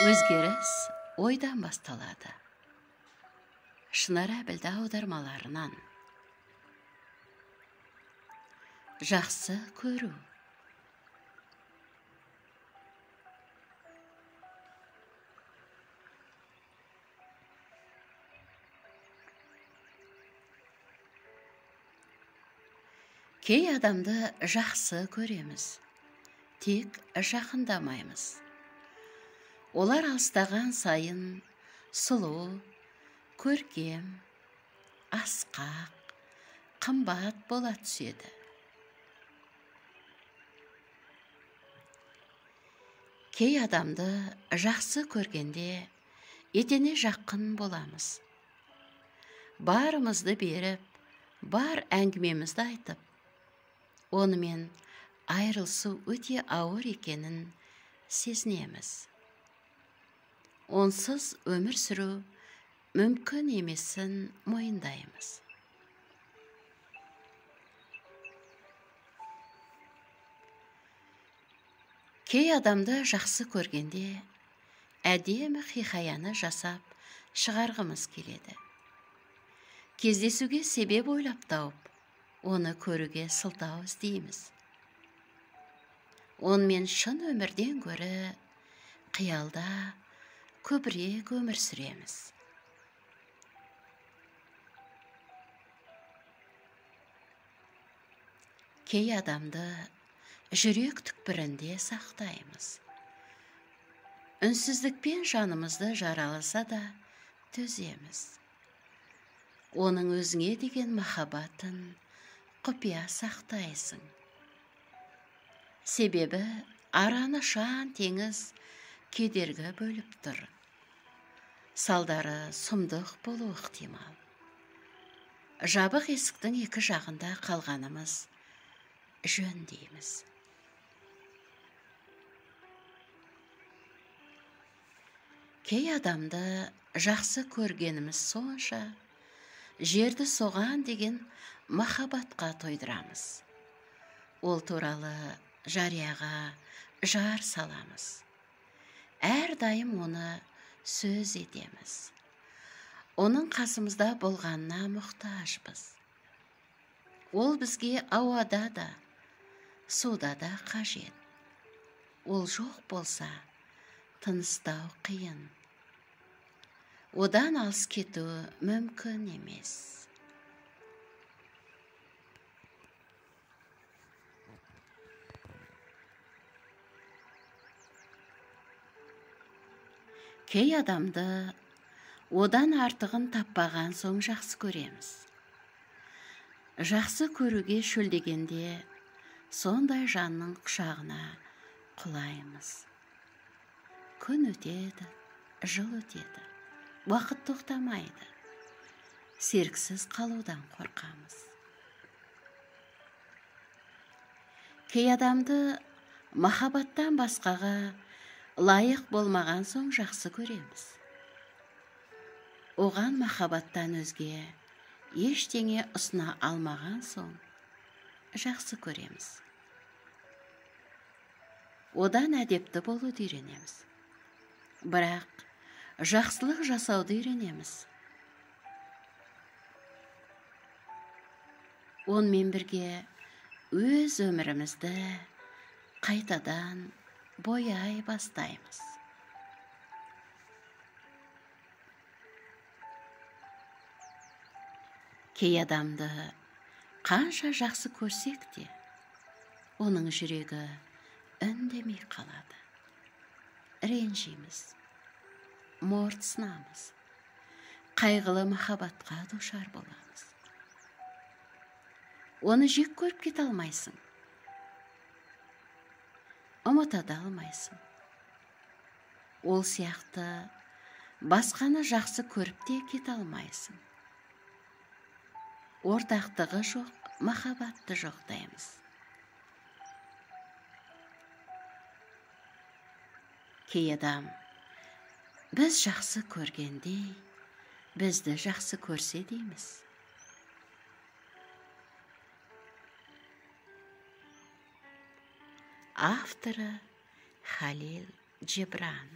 Өзгеріс ойдан басталады. Шынар Әбілді аудармаларынан. Жақсы көру. Кей адамды жақсы көреміз, тек жақындамаймыз. Олар алыстаған сайын сұлу, көркем, асқақ, қымбат бола түседі. Кей адамды жақсы көргенде етене жақын боламыз. Барымызды беріп, бар әңгімемізді айтып, онымен айырылысу өте ауыр екенін сезінеміз. Онсыз өмір сүру мүмкін емесін мойындаймыз. Кей адамды жақсы көргенде әдемі хикаяны жасап шығарғымыз келеді. Кездесуге себеп ойлап тауып, оны көруге сылтау іздейміз. Онымен шын өмірден гөрі қиялда көбірек өмір сүреміз. Кей адамды жүрек түкпірінде сақтаймыз. Үнсіздікпен жанымызды жараласа да төземіз. Оның өзіңе деген махаббатын құпия сақтайсың. Себебі араны шан теңіз кедергі бөліп тұр. Салдары сұмдық болуы ықтимал. Жабық есіктің екі жағында қалғанымыз жөн дейміз. Кей адамды жақсы көргеніміз сонша, жерді соған деген махаббатқа тойдырамыз. Ол туралы жарияға жар саламыз. Әрдайым оны сөз етеміз. Оның қасымызда болғанына мұқтажбыз. Ол бізге ауада да, суда да қажет. Ол жоқ болса, тыныстау қиын. Одан алыс кету мүмкін емес. Кей адамды одан артығын таппаған соң жақсы көреміз. Жақсы көруге шөлдегенде сондай жанның құшағына құлаймыз. Күн өтеді, жыл өтеді, уақыт тоқтамайды. Серіксіз қалудан қорқамыз. Кей адамды махаббаттан басқаға лайық болмаған соң жақсы көреміз. Оған махаббаттан өзге ештеңе ұсына алмаған соң жақсы көреміз. Одан әдепті болуды үйренеміз. Бірақ жақсылық жасауды үйренеміз. Онымен бірге өз өмірімізді қайтадан бояй бастаймыз. Кей адамды қанша жақсы көрсек те, оның жүрегі үндемей қалады. Ренжиміз, морт сынамыз, қайғылы махаббатқа душар боламыз. Оны жек көріп кете алмайсың, ұмыта да алмайсың. Ол сияқты басқаны жақсы көріп те кете алмайсың. Ортақтығы жоқ, махаббатты жоқтаймыз. Кей адам біз жақсы көргендей, бізді жақсы көрсе дейміз. Авторы Халил Джебран.